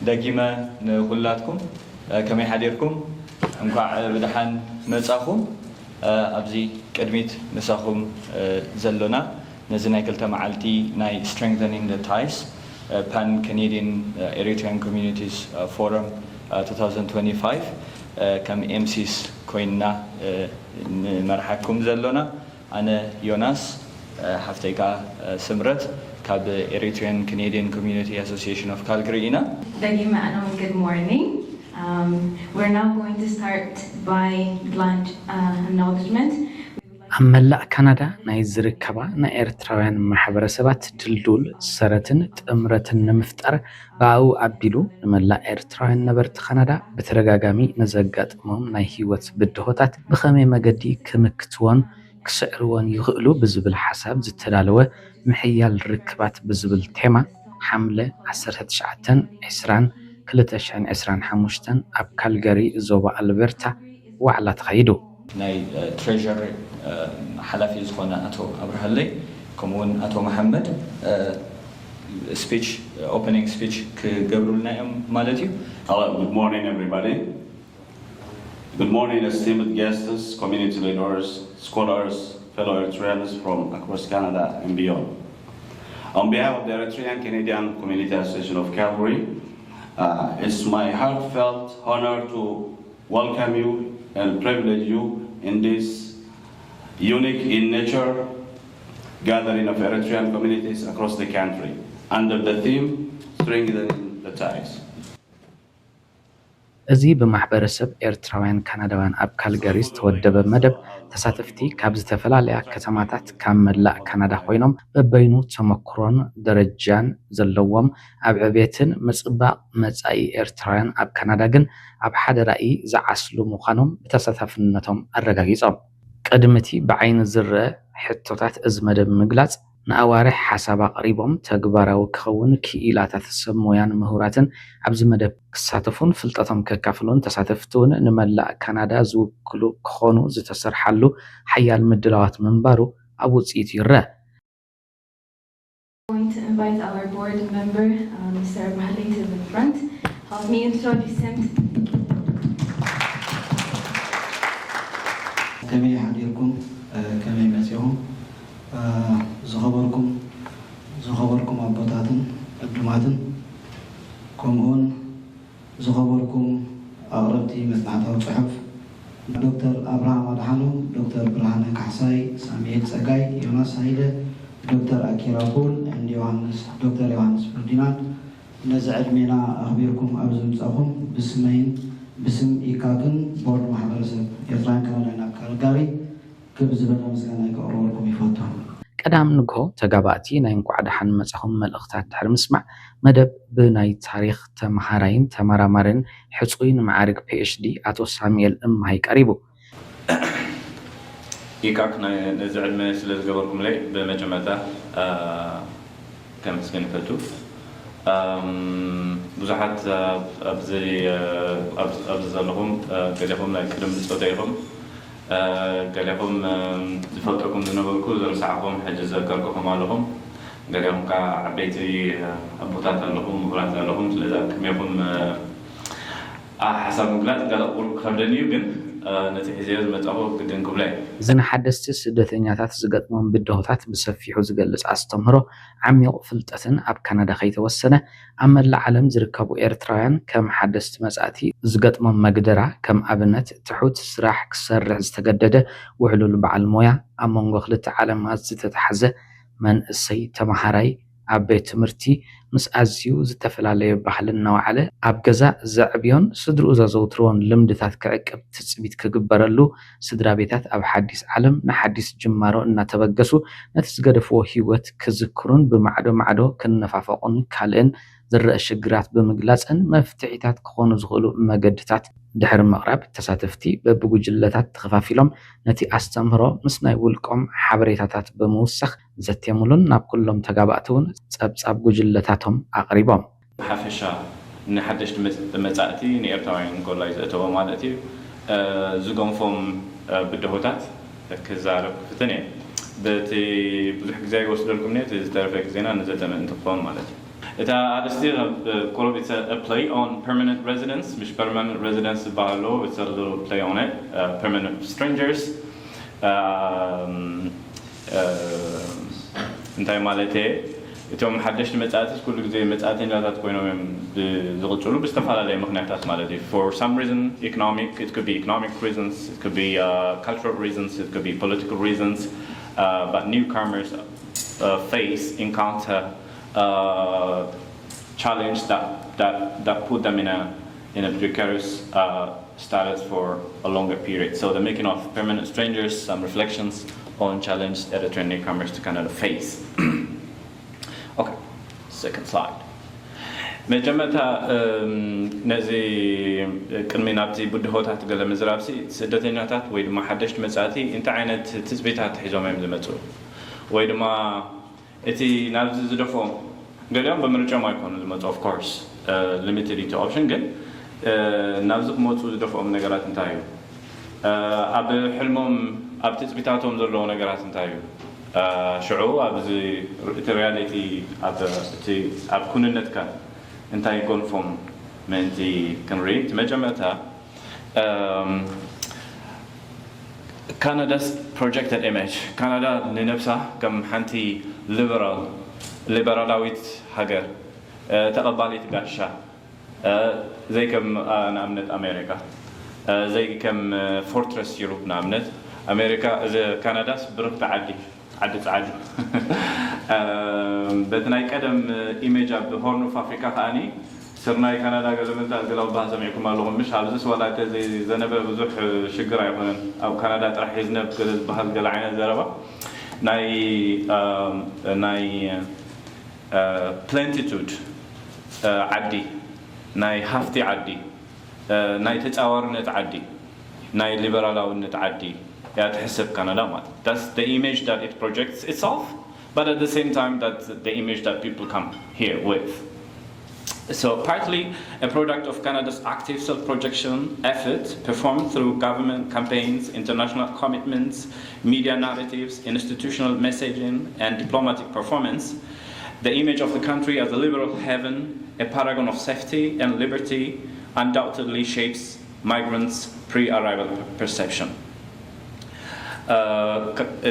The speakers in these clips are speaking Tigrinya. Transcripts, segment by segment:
ደጊመ ንኹላትኩም፣ እ፣ ከመይ ሓዲርኩም? እንኳዕ ብደሓን መጻኹም። እ፣ ኣብዚ ቅድሚት ምሳኹም፣ እ፣ ዘሎና ነዚ ናይ ክልተ መዓልቲ ናይ Strengthening the Ties፣ እ፣ Pan Canadian፣ እ፣ Eritrean Communities፣ እ፣ Forum፣ እ፣ two thousand twenty-five፣ እ፣ ከም ኤምሲስ ኮይንና፣ እ፣ ንመርሓኩም ዘሎና። ኣነ ዮናስ፣ እ፣ ሓፍተይ ከኣ፣ እ፣ ስምረት ካብ Eritrean Canadian Community Association of Calgary ኢና። ደጊመ ኣነ እውን good morning. Um, we're now going to start by land, uh, acknowledgement. ኣብ መላእ ካናዳ ናይ ዝርከባ ናይ ኤርትራውያን ማሕበረሰባት ድልዱል ሰረትን ጥምረትን ንምፍጣር፣ ብኣኡ ኣቢሉ ንመላእ ኤርትራውያን ነበርቲ ካናዳ ብተደጋጋሚ ንዘጋጥሞም ናይ ህይወት ብድሆታት ብኸመይ መገዲ ክምክትዎን ክስዕርዎን ይኽእሉ ብዝብል ሓሳብ ዝተዳለወ ምሕያል ርክባት ብዝብል ቴማ፣ ሓምለ ዓሰርተ ትሽዓተን ዕስራን ክልተ ሽሕን ዕስራን ሓሙሽተን ኣብ ካልጋሪ ዞባ ኣልበርታ ዋዕላ ተኻይዱ። ናይ፣ እ፣ ትሬዥሪ፣ እ፣ ሓላፊ ዝኾነ ኣቶ ኣብርሃለይ፣ ከምኡ እውን ኣቶ መሓመድ፣ እ፣ ስፒች፣ ኦፐኒንግ ስፒች ክገብሩልና እዮም ማለት እዩ። Hello, good morning, everybody. Good morning, esteemed guests, community leaders, scholars, fellow Eritreans from across Canada and beyond. On behalf of the Eritrean Canadian Community Association of Calgary, uh, it's my heartfelt honor to welcome you and privilege you in this unique in nature gathering of Eritrean communities across the country under the theme Strengthening the Ties. እዚ ብማሕበረሰብ ኤርትራውያን ካናዳውያን ኣብ ካልጋሪ ዝተወደበ መደብ፣ ተሳተፍቲ ካብ ዝተፈላለያ ከተማታት ካብ መላእ ካናዳ ኮይኖም፣ በበይኑ ተመክሮን ደረጃን ዘለዎም፣ ኣብ ዕቤትን ምጽባቕ መጻኢ ኤርትራውያን ኣብ ካናዳ ግን ኣብ ሓደ ራእይ ዝዓስሉ ምዃኖም ብተሳታፍነቶም ኣረጋጊጾም። ቅድሚ እቲ ብዓይኒ ዝረአ ሕቶታት እዚ መደብ ምግላጽ፣ ንኣዋርሕ ሓሳብ ኣቕሪቦም ተግባራዊ ክኸውን ክኢላታት ሰብ ሞያን ምሁራትን ኣብዚ መደብ ክሳተፉን ፍልጠቶም ከካፍሉን፣ ተሳተፍቲ እውን ንመላእ ካናዳ ዝውክሉ ክኾኑ ዝተሰርሓሉ ሓያል ምድላዋት ምንባሩ ኣብ ውጽኢቱ ይረአ። Going to invite our board member, uh, Mister Abrahali, to the front. Help me introduce him. ከመይ ሓዲርኩም? እ፣ ከመይ መጺኹም? እ፣ ዝኸበርኩም፣ ዝኸበርኩም ኣቦታትን ዕዱማትን፣ ከምኡውን ዝኸበርኩም ኣቕረብቲ መጽናዕታዊ ጽሑፍ፣ ዶክተር ኣብርሃም ኣድሓኖም፣ ዶክተር ብርሃነ ካሕሳይ፣ ሳሙኤል ጸጋይ፣ ዮናስ ሃይለ፣ ዶክተር ኣኪራ ፖል፣ and ዮሃንስ፣ ዶክተር ዮሃንስ ፈርዲናንድ፣ ነዚ ዕድሜና ኣኽቢርኩም ኣብ ዝምጻእኩም ብስመይን ብስም ኢካክን ቦርድ ማሕበረሰብ ኤርትራውያን ካናዳውያን ኣብ ካልጋሪ ክብ ዝበለ ምስጋናይ ከቕርበልኩም ይፈቱ። ቀዳም ንግሆ ተጋባእቲ ናይ እንኳዕ ደሓን መጻኹም መልእኽታት ድሕሪ ምስማዕ፣ መደብ ብናይ ታሪኽ ተመሃራይን ተመራማርን ሕጹይ ንመዓርግ ፒኤችዲ ኣቶ ሳሙኤል እምሃይ ቀሪቡ። ኢካክ ናይ-፣ ነዚ ዕድመ ስለ ዝገበርኩምለይ ብመጀመርታ፣ አ፣ ከመስግን ይፈቱ። ኣም፣ ብዙሓት፣ አ፣ ኣብዚ፣ አ፣ ኣብ-፣ ኣብዚ ዘለኹም፣ አ፣ ገሊኹም ናይ ቅድም ብጾተይ ኢኹም። አ፣ ገሊኹም፣ ኣም፣ ዝፈልጠኩም ዝነበርኩ ዘምሳዕኹም፣ ሕጂ ዝዘከርኩኹም ኣለኹም። ገሊኹም ከኣ ዓበይቲ፣ አ፣ ኣቦታት ኣለኹም፣ ምሁራት ኣለኹም። ስለዚ ኣብ ቅድሜኹም፣ አ፣ አ፣ ሓሳብ ምግላጽ ገለ ቁሩብ ክኸብደኒ እዩ፣ ግን፣ አ፣ ነቲ ሒዘዮ ዝመጻኹ ግድን ክብሎ እየ። እዚ ንሓደስቲ ስደተኛታት ዝገጥሞም ብድሆታት ብሰፊሑ ዝገልጽ ኣስተምህሮ፣ ዓሚቕ ፍልጠትን ኣብ ካናዳ ከይተወሰነ፣ ኣብ መላእ ዓለም ዝርከቡ ኤርትራውያን ከም ሓደስቲ መጻእቲ ዝገጥሞም መግደራ፣ ከም ኣብነት ትሑት ስራሕ ክሰርሕ ዝተገደደ ውዕሉል በዓል ሞያ፣ ኣብ መንጎ ክልተ ዓለማት ዝተታሕዘ መንእሰይ ተመሃራይ፣ ኣብ ቤት ትምህርቲ ምስ ኣዝዩ ዝተፈላለየ ባህሊ እናወዓለ ኣብ ገዛ ዘዕብዮን ስድርኡ ዘዘውትርዎን ልምድታት ክዕቅብ ትጽቢት ክግበረሉ፣ ስድራ ቤታት ኣብ ሓዲስ ዓለም ንሓዲስ ጅማሮ እናተበገሱ ነቲ ዝገደፍዎ ህይወት ክዝክሩን ብማዕዶ ማዕዶ ክነፋፈቑን ካልእን ዝረአ ሽግራት ብምግላጽን መፍትሒታት ክኾኑ ዝኽእሉ መገድታት ድሕሪ ምቕራብ፣ ተሳተፍቲ በብጉጅለታት ተኸፋፊሎም ነቲ ኣስተምህሮ ምስ ናይ ውልቆም ሓበሬታታት ብምውሳኽ ዘትየሙሉን ናብ ኩሎም ተጋባእቲ እውን ጸብጻብ ጉጅለታቶም ኣቕሪቦም። ብሓፈሻ ንሓደሽቲ መጽ-፣ መጻእቲ ንኤርትራውያን እንከሎ እዩ ዘእተዎ ማለት እዩ። እ፣ ዝገንፎም፣ እ፣ ብድሆታት ክዛረብ ክፍትን እየ። በቲ ብዙሕ ግዜ ኣይወስደልኩም እየ፣ እቲ ዝተረፈ ግዜና ንዘተ ምእንቲ ክኸውን ማለት እዩ። እታ ኣርእስቲ ቁሩብ it's a play on permanent residents፣ ምሽ permanent residents ዝበሃል ኣሎ። It's a little play on it. Permanent strangers እንታይ ማለት እየ? እቶም ሓደሽቲ መጻእትስ ኩሉ ግዜ መጻእተኛታት ኮይኖም እዮም ዝቕጽሉ፣ ብዝተፈላለየ ምኽንያታት ማለት እዩ። For some reason, economic, it could be economic reasons, it could be cultural reasons, it could be political reasons, but newcomers face, encounter challenge that, that, that put them in a, in a precarious status for a longer period. So the making of permanent strangers, some reflections on challenge Eritrean newcomers to Canada face. Okay, second slide. መጀመርታ ነዚ ቅድሚ ናብቲ ብድሆታት ገለ ምዝራብሲ፣ ስደተኛታት ወይ ድማ ሓደሽቲ መጻእቲ እንታይ ዓይነት ትጽቢታት ሒዞም እዮም ዝመጹ? ወይ ድማ እቲ ናብዚ ዝደፍኦም፣ ገሊኦም ብምርጫኦም ኣይኮኑ ዝመፁ፣ of course limited እቲ option፣ ግን ናብዚ ክመፁ ዝደፍኦም ነገራት እንታይ እዩ? ኣብ ሕልሞም፣ ኣብ ትፅቢታቶም ዘለዎ ነገራት እንታይ እዩ? ሽዑ ኣብዚ እቲ reality፣ ኣብ ኩንነትካ እንታይ ይጎንፎም ምእንቲ ክንርኢ፣ እቲ መጀመርታ Canada's projected image፣ ካናዳ ንነብሳ ከም ሓንቲ ሊበራል፣ ሊበራላዊት ሃገር፣ ተቐባሊት ጋሻ፣ ዘይ ከም ንኣብነት ኣሜሪካ፣ ዘይ ከም ፎርትረስ ዩሮፕ ንኣብነት። ኣሜሪካ፣ እዚ ካናዳስ ብርኽቲ ዓዲ፣ ዓዲ ጻዕዲ። በቲ ናይ ቀደም ኢሜጅ ኣብ ሆርን ኦፍ ኣፍሪካ ከኣኒ ስርናይ ካናዳ ገለ ምንታ ገለ ክበሃል ሰሚዕኩም ኣለኹም፣ ምሽ? ኣብዚስ ዋላ እንተ ዘይዘነበ ብዙሕ ሽግር ኣይኮነን፣ ኣብ ካናዳ ጥራሕ ይዝነብ ገለ ዝበሃል ገለ ዓይነት ዘረባ ናይ ናይ ፕሌንቲቱድ ዓዲ፣ ናይ ሃፍቲ ዓዲ፣ ናይ ተጻዋርነት ዓዲ፣ ናይ ሊበራላውነት ዓዲ እያ ትሕሰብ ካናዳ ማለት። That's the image that it projects itself, but at the same time, that's the image that people come here with. So, partly a product of Canada's active self-projection effort performed through government campaigns, international commitments, media narratives, institutional messaging, and diplomatic performance, the image of the country as a liberal haven, a paragon of safety and liberty, undoubtedly shapes migrants' pre-arrival perception.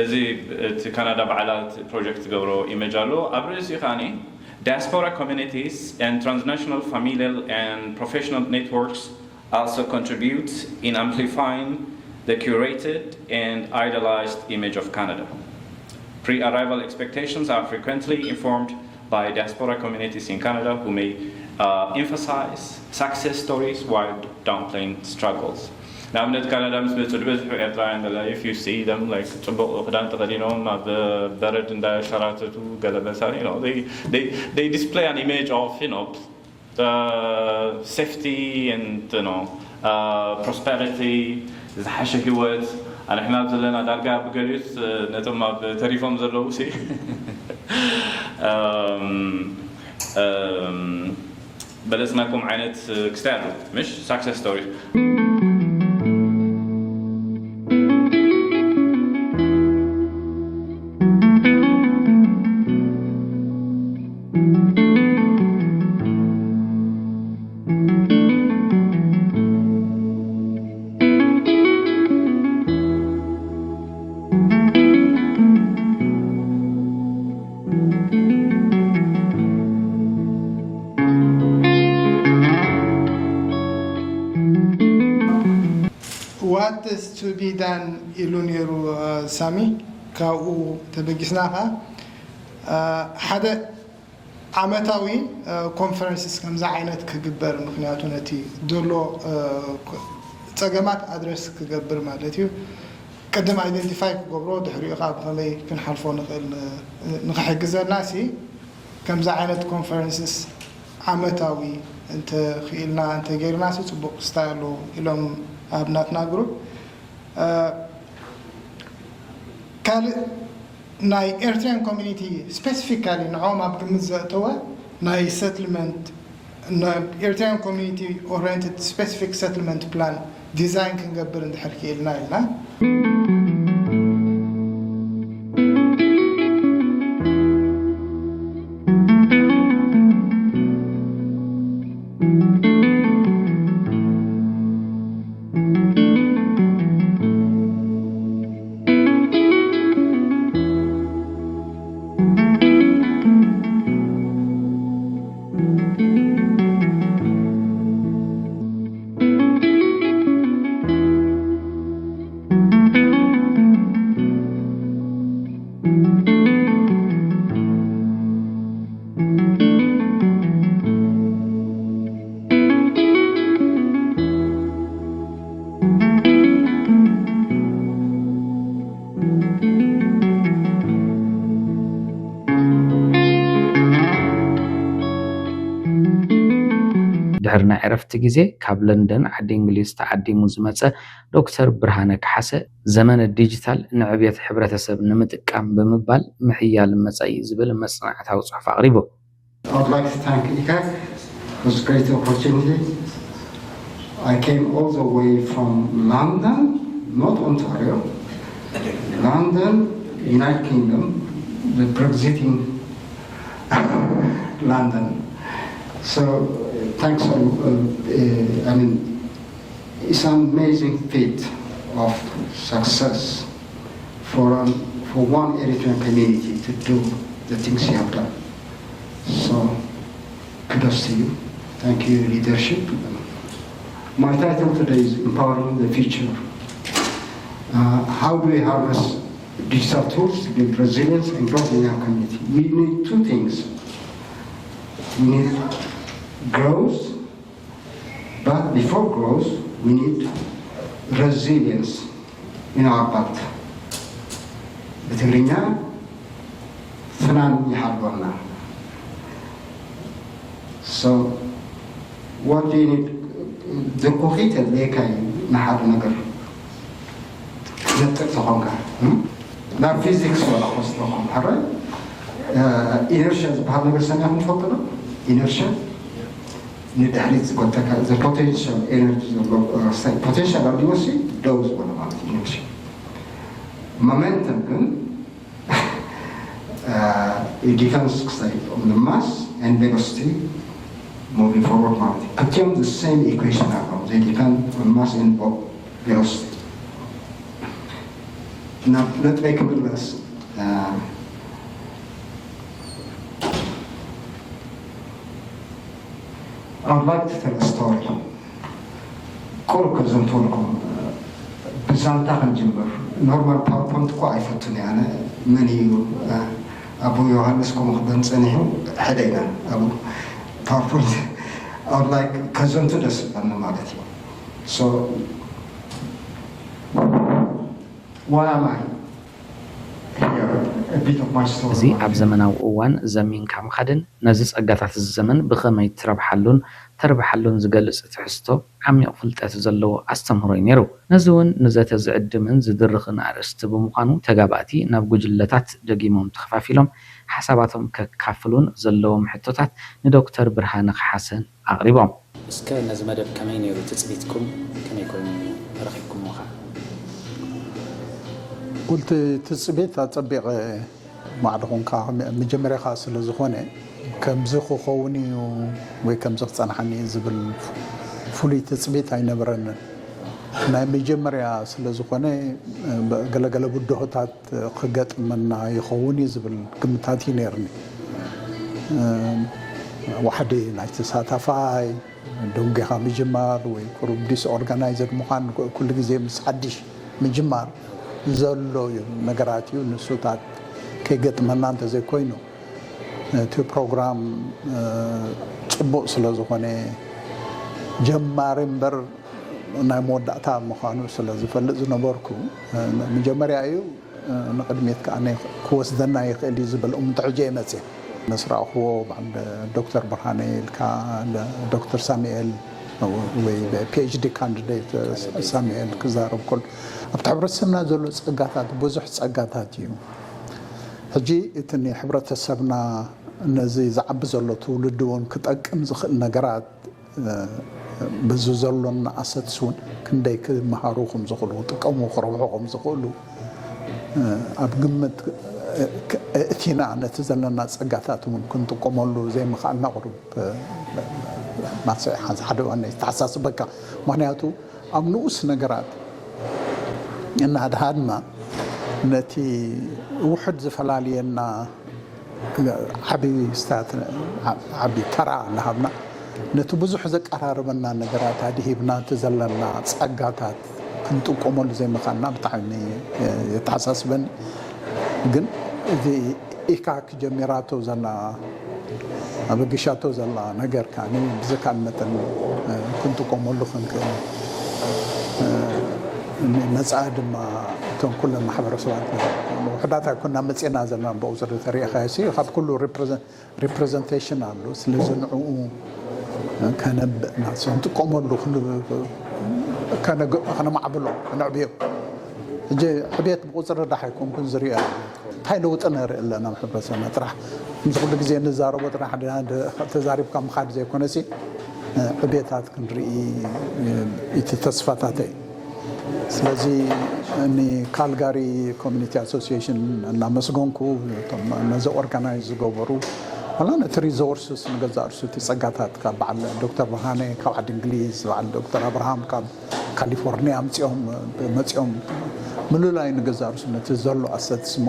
እዚ እቲ ካናዳ ባዕላ ፕሮጀክት ትገብሮ ኢሜጅ ኣሎ። ኣብ ርእሲ ከኣኒ diaspora communities and transnational familial and professional networks also contribute in amplifying the curated and idealized image of Canada. Pre-arrival expectations are frequently informed by diaspora communities in Canada who may uh, emphasize success stories while downplaying struggles. ንኣብነት ካናዳ ምስ መፁ ዝበዝሑ ኤርትራውያን ገለ if you see them like ፅቡቕ ክዳን ተኸዲኖም ኣብ በረድ እንዳሸራተቱ ገለ መሳሊ you know they they they display an image of you know safety and you know prosperity ዝሓሸ ህይወት ኣንሕና ኣብ ዘለና ዳርጋ ብገሊኡስ ነቶም ኣብ ተሪፎም ዘለዉ ሲ በለፅናኩም ዓይነት ክስታይ ኣሎ ምሽ success story What is to be done ኢሉ ነይሩ ሳሚ። ካብኡ ተበጊስና ኸዓ ሓደ ዓመታዊ ኮንፈረንስስ ከምዚ ዓይነት ክግበር፣ ምክንያቱ ነቲ ዘሎ ፀገማት ኣድረስ ክገብር ማለት እዩ። ቅድም ኣይደንቲፋይ ክገብሮ፣ ድሕሪኡ ከዓ ብከመይ ክንሓልፎ ንኽእል ንክሕግዘና ሲ ከምዚ ዓይነት ኮንፈረንስስ ዓመታዊ እንተኽኢልና እንተገይርና ሲ ፅቡቅ ክስታይ ኣሎ ኢሎም ኣብ ናትና ግሩፕ። ካልእ ናይ ኤርትራን ኮሚኒቲ ስፔሲፊካሊ ንዖም ኣብ ግምት ዘእተወ ናይ ሰትልመንት Eritrean community oriented specific settlement plan design ክንገብር እንድሕር ክኢልና ኢልና። ድሕሪ ናይ ዕረፍቲ ግዜ ካብ ለንደን ዓዲ እንግሊዝ ተዓዲሙ ዝመጸ ዶክተር ብርሃነ ካሓሰ፣ ዘመነ ዲጂታል ንዕብየት ሕብረተሰብ ንምጥቃም ብምባል ምሕያል መጻኢ ዝብል መጽናዕታዊ ጽሑፍ ኣቕሪቡ። I would like to thank ICAC for this great opportunity. I came all the way from London, not Ontario, London, United Kingdom, the Brexiting London. So uh, thanks, uh, uh, I mean, it's an amazing feat of success for, um, for one Eritrean community to do the things you have done. So kudos to you. Thank you, leadership. My title today is Empowering the Future. Uh, how do we harness digital tools to build resilience and growth in our community? We need two things. We need growth, but before growth, we need resilience in our part. ብትግርኛ ፍናን ይሃልወና። So what do you need? ድርኩኺ ተድልየካ እዩ ንሓደ ነገር ክትነጥር ተኾንካ። እም? ናብ ፊዚክስ ወላ ክወስደኩም ሕራይ ኢነርሽያ ዝበሃል ነገር ሰሚዕኩም ትፈልጡ ዶ? ኢነርሽያ ንድሕሪት ዝጎተካ the potential energy ዘሎ potential ኣብዲወሲ ደው ዝበለ ማለት እዩ ኢነርሽያ። ሞመንተም ግን ዲፈንስ ክሳይ on the mass and velocity moving forward ማለት እዩ። ክልቲኦም the same equation ኣለዎም። They depend on mass and velocity። ናብ ነጥበይ ክምለስ። I would like to tell a story. ቁሩብ ከዘንተወልኩም ብዛንታ ክንጅምር። ኖርማል ፓወርፖንት እኮ ኣይፈቱን እየ ኣነ። መን እዩ ኣቡ ዮሃንስ ከምኡ ክበን ጸኒሑ? ሕደ ኢና ኣቡ ፓወርፖንት። I would like ከዘንቱ ደስ በኒ ማለት እዩ። So why am I here? A bit of my story. እዚ ኣብ ዘመናዊ እዋን ዘሚንካ ምኻድን ነዚ ጸጋታት እዚ ዘመን ብኸመይ ትረብሓሉን ተርብሓሉን ዝገልጽ ትሕዝቶ ዓሚቕ ፍልጠት ዘለዎ ኣስተምህሮ እዩ ነይሩ። ነዚ እውን ንዘተ ዝዕድምን ዝድርኽን ኣርእስቲ ብምዃኑ ተጋባእቲ ናብ ጉጅለታት ደጊሞም ተኸፋፊሎም ሓሳባቶም ከካፍሉን ዘለዎም ሕቶታት ንዶክተር ብርሃነ ካሓሰን ኣቕሪቦም። እስከ ነዚ መደብ ከመይ ነይሩ ትጽቢትኩም? ከመይ ኮይኑ ረኺብኩምዎ ኸኣ? ወልቲ ትጽቢት ኣጸቢቐ ማዕድኹንካ መጀመርያኻ ስለ ዝኾነ ከምዚ ክኸውን እዩ ወይ ከምዚ ክጸንሓኒ እዩ ዝብል ፍሉይ ትጽቢት ኣይነበረንን። ናይ መጀመርያ ስለ ዝኾነ ገለገለ ብድሆታት ክገጥመና ይኸውን እዩ ዝብል ግምታት እዩ ነይርኒ። ዋሕዲ ናይ ተሳታፋይ ደንጊኻ ምጅማር ወይ ቁሩብ ዲስኦርጋናይዝድ ምዃን ኩሉ ግዜ ምስ ሓድሽ ምጅማር ዘሎ እዩ ነገራት እዩ። ንሱታት ከይገጥመና እንተዘይኮይኑ እቲ ፕሮግራም ጽቡቕ ስለ ዝኾነ ጀማሪ እምበር ናይ መወዳእታ ምዃኑ ስለ ዝፈልጥ ዝነበርኩ መጀመርያ እዩ ንቕድሚት ከዓ ክወስደና ይኽእል እዩ ዝብል እምንቶ ሕጂ እየ መፅእ። ምስ ረኣኽዎ በዓል ዶክተር ብርሃነ ኢልካ ዶክተር ሳሙኤል ወይ ፒኤችዲ ካንዲዴት ሳሙኤል ክዛረብ ከሎ ኣብቲ ሕብረተሰብና ዘሎ ፀጋታት ብዙሕ ፀጋታት እዩ። ሕጂ እቲ ንሕብረተሰብና ነዚ ዝዓቢ ዘሎ ትውልዲ እውን ክጠቅም ዝኽእል ነገራት በዚ ዘሎና ኣሰትስ እውን ክንደይ ክመሃሩ ከም ዝኽእሉ ክጥቀሙ ክረብሑ ከም ዝኽእሉ ኣብ ግምት እቲና ነቲ ዘለና ፀጋታት እውን ክንጥቀመሉ ዘይምኽኣልና ቁሩብ ማሰ ሓንሳ ሓደ ዋና ይተሓሳስበካ። ምክንያቱ ኣብ ንኡስ ነገራት እናድሃድና ነቲ ውሕድ ዝፈላልየና ዓቢ ስታት ዓቢ ተራ እናሃብና ነቲ ብዙሕ ዘቀራርበና ነገራት ኣድሂብና እቲ ዘለና ጸጋታት ክንጥቀመሉ ዘይምኻንና ብጣዕሚ የተሓሳስበኒ። ግን እዚ ኢካክ ጀሚራቶ ዘላ ኣበጊሻቶ ዘላ ነገር ከኣ ብዝካል መጠን ክንጥቀመሉ ክንክእል መጻኢ ድማ እቶም ኩለን ማሕበረሰባት ውሕዳት ኣይኮና መጺእና ዘለና ብኡ ስለ ተሪእኻዮ ካብ ኩሉ ሪፕሬዘንቴሽን ኣሎ። ስለዚ ንዕኡ ከነብእ ናስ ክንጥቀመሉ፣ ከነማዕብሎ፣ ከነዕብዮ። ሕጂ ዕብየት ብቁፅሪ ዳሕ ኣይኮንኩን ዝሪኦ፣ እንታይ ለውጢ ነርኢ ኣለና ሕብረተሰብና ጥራሕ። ምስ ኩሉ ግዜ እንዛረቦ ጥራሕ ተዛሪብካ ምኻድ ዘይኮነሲ፣ ዕብየታት ክንርኢ እቲ ተስፋታተይ። ስለዚ ንካልጋሪ ኮሚኒቲ ኣሶሲሽን እናመስገንኩ፣ ነዚ ኦርጋናይዝ ዝገበሩ፣ ዋላ ነቲ ሪዞርስስ፣ ንገዛእ ርእሱ እቲ ፀጋታት ካብ በዓል ዶክተር ብርሃነ ካብ ዓዲ እንግሊዝ፣ በዓል ዶክተር ኣብርሃም ካብ ካሊፎርኒያ ኣምፅኦም መፅኦም ምሉላይ ንገዛእ ርእሱ ነቲ ዘሎ ኣሰትስሞ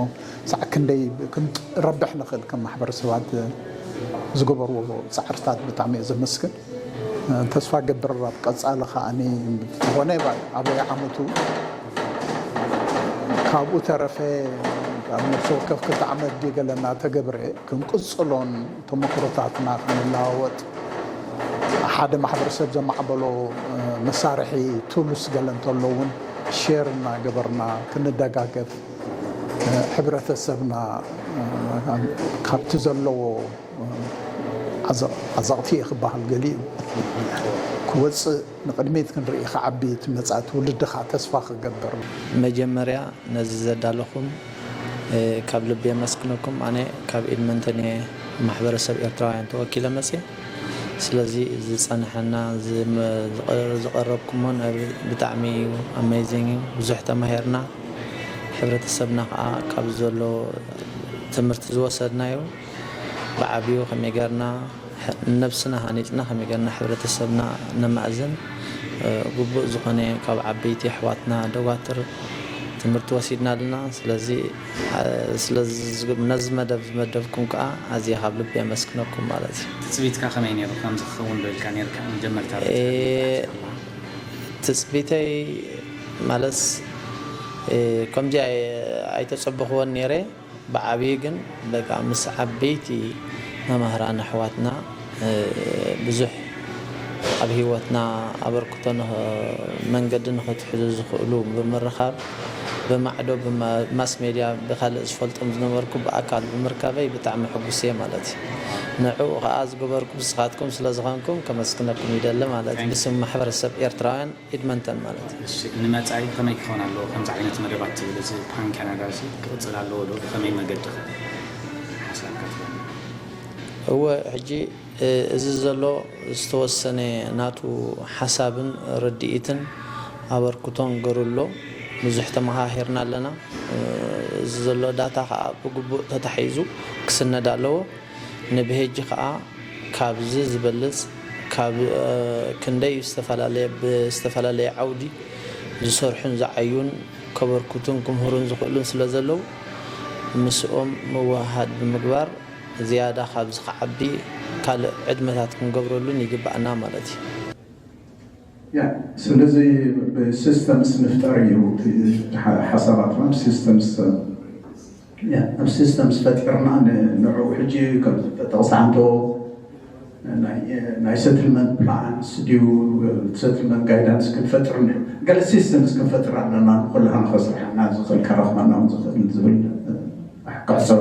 ሳዕ ክንደይ ክንረብሕ ንኽእል ከም ማሕበረሰባት ዝገበርዎ ፃዕርታት ብጣዕሚ እየ ዘመስግን። ተስፋ ገብር ኣብ ቀፃሊ ከዓኒ ዝኾነ ኣበይ ዓመቱ ካብኡ ተረፈ ኣብ ነፍሲ ወከፍ ክልተ ዓመት ድዩ ገለ እናተገብረ ክንቅፅሎን ተመክሮታትና ክንለዋወጥ ሓደ ማሕበረሰብ ዘማዕበሎ መሳርሒ ቱልስ ገለ እንተሎ እውን ሼር እናገበርና ክንደጋገፍ ሕብረተሰብና ካብቲ ዘለዎ ዓዘቕቲ እየ ክበሃል ገሊኡ ክወፅእ ንቕድሚት ክንርኢ ክዓቢ እቲ መፃኢ ትውልዲ ከዓ ተስፋ ክገብር። መጀመርያ ነዚ ዘዳለኹም ካብ ልቢ የመስግነኩም። ኣነ ካብ ኤድመንተን እየ ማሕበረሰብ ኤርትራውያን ተወኪለ መፅየ። ስለዚ ዝፀንሐና ዝቐረብኩሞ ብጣዕሚ እዩ ኣሜዚንግ እዩ። ብዙሕ ተማሂርና። ሕብረተሰብና ከዓ ካብ ዘሎ ትምህርቲ ዝወሰድናዮ ብዓብዩ ከመይ ገርና ንነብስና ሃኒፅና ከመይ ገርና ሕብረተሰብና ነማእዝን ግቡእ ዝኾነ ካብ ዓበይቲ ኣሕዋትና ደጓትር ትምህርቲ ወሲድና ኣለና። ስለዚ ነዚ መደብ ዝመደብኩም ከዓ ኣዝየ ካብ ልቢ የመስግነኩም ማለት እዩ። ትፅቢትካ ከመይ ነይሩ ከምዚ ክኸውን ዶ ኢልካ ነርካ መጀመርታ? ትፅቢተይ ማለትስ ከምዚ ኣይተፀበኽዎን ነይረ። ብዓብዪ ግን በቃ ምስ ዓበይቲ መማህራን ኣሕዋትና ብዙሕ ኣብ ህይወትና ኣበርክቶ መንገዲ ንኽትሕዙ ዝኽእሉ ብምርኻብ ብማዕዶ ብማስ ሜድያ ብካልእ ዝፈልጦም ዝነበርኩ ብኣካል ብምርካበይ ብጣዕሚ ሕጉስ እየ ማለት እዩ። ንዕኡ ከዓ ዝገበርኩም ንስኻትኩም ስለ ዝኾንኩም ከመስግነኩም ይደሊ ማለት እዩ። ብስም ማሕበረሰብ ኤርትራውያን ኤድመንተን ማለት እዩ። እሺ፣ ንመጻኢ ከመይ ክኸውን ኣለዎ ከምዚ ዓይነት መደባት ትብል? እዚ ፓን ካናዳ እዚ ክቕጽል ኣለዎ ዶ? ብኸመይ መገዲ ኸ ሓሳብካ ትህበና? እወ፣ ሕጂ እዚ ዘሎ ዝተወሰነ ናቱ ሓሳብን ርድኢትን ኣበርክቶን ገሩ ኣሎ። ብዙሕ ተመሃሂርና ኣለና። እዚ ዘሎ ዳታ ኸኣ ብግቡእ ተታሒዙ ክስነድ ኣለዎ። ንብሄጂ ከኣ ካብዚ ዝበልጽ ካብ ክንደይ ዝተፈላለየ ብዝተፈላለየ ዓውዲ ዝሰርሑን ዝዓዩን ከበርክቱን ክምህሩን ዝኽእሉን ስለ ዘለዉ ምስኦም ምውህሃድ ብምግባር ዝያዳ ካብዚ ክዓቢ ካልእ ዕድመታት ክንገብረሉን ይግበኣና ማለት እዩ። ያ ስለዚ ብሲስተምስ ንፍጠር እዩ ሓሳባት ማለት ሲስተምስ ኣብ ሲስተምስ ፈጢርና ንዕኡ ሕጂ ከም ጠቕሲ ዓንቶ ናይ ሰትልመንት ፕላንስ ድዩ ሰትልመንት ጋይዳንስ ክንፈጥር ገለ ሲስተምስ ክንፈጥር ኣለና ንኩላህና ከስርሐና ዝኽእል ከረኽበና ዝኽእል ዝብል ክዕሶ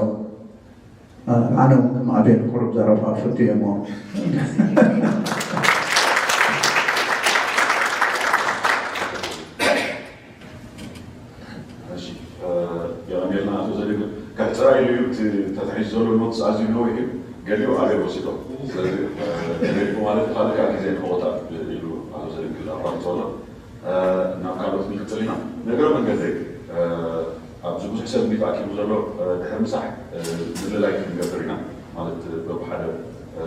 ኣነ እውን ከም ኣቤል ቁሩብ ዘረባ ፈትየ እሞ የቐንየልና ኣቶ ዘሪሁን። ከሕፅራ ኢሉ እዩ እቲ ተታሒዙ ዘሎ ኖትስ ኣዝዩ ነዊሕ እዩ። ገሊኡ ኣቤል ወሲዶ። ስለዚ ገሊኡ ማለት ካልእ ካልእ ግዜ ንክቆጣ ኢሉ ኣቶ ዘሪሁን ኣቋሪፅዎ ኣሎ። ናብ ካልኦት ንቅፅል ኢና። ንእግረ መንገደይ ኣብዚ ብዙሕ ሰብ እዩ ተኣኪቡ ዘሎ ድሕሪ ምሳሕ ምልላይ ክንገብር ኢና ማለት በብሓደ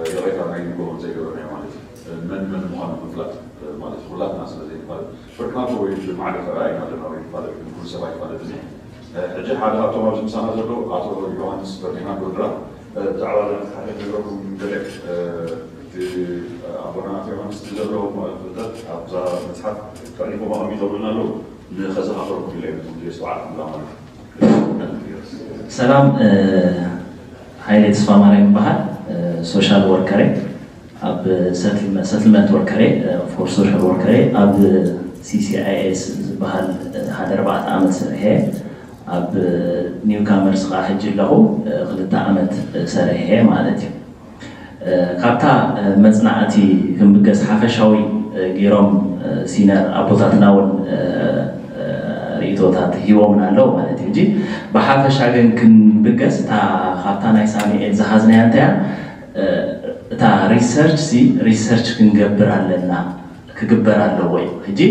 ይቕሬታ ናይ ንጎሆ ዘይገበርናዮ ማለት እዩ መን መን ምዃኑ ምፍላጥ ማለት ኩላትና ስለ ዘይንፋለጥ ፍርቅናቶ ወይ ብማዕዶ ተረኣይና ኣለና ወይ ንፋለጥ ግን ኩሉ ሰብ ኣይፋለጥ እዚ ሕጂ ሓደ ካብቶም ኣብዚ ምሳና ዘሎ ኣቶ ዮሃንስ ፈርዲናንድ ወድራ ብዛዕባ ዘመፅሓፈት ነግረኩም ገለ እቲ ኣቦና ኣቶ ዮሃንስ እቲ ዘለዎም ፍልጠት ኣብዛ መፅሓፍ ጠርኒፎም ኣቐሚጦምልና ኣለዉ። ንኸዘኻኸረኩም ኢለ ነቶም ዘየስተውዓልኩምላ ማለት እዩ። ሰላም፣ ሃይለ ተስፋማርያም ይበሃል። ሶሻል ወርከሬ ኣብ ሰትልመንት ወርከሬ ፎር ሶሻል ወርከሬ ኣብ ሲሲኣይኤስ ዝበሃል ሓደ ኣርባዕተ ዓመት ሰርሐ ኣብ ኒው ካመርስ ከዓ ሕጂ ኣለኹ ክልተ ዓመት ሰርሐ ማለት እዩ። ካብታ መፅናዕቲ ክንብገስ ሓፈሻዊ ገይሮም ሲነር ኣቦታትና እውን ርእቶታት ሂቦምና ኣለዉ ማለት እዩ። ሕጂ ብሓፈሻ ግን ክንብገስ እታ ካብታ ናይ ሳሙኤል ዝሓዝናያ እንታይ እያ? እታ ሪሰርች ሲ ሪሰርች ክንገብር ኣለና፣ ክግበር ኣለዎ እዩ። ሕጂ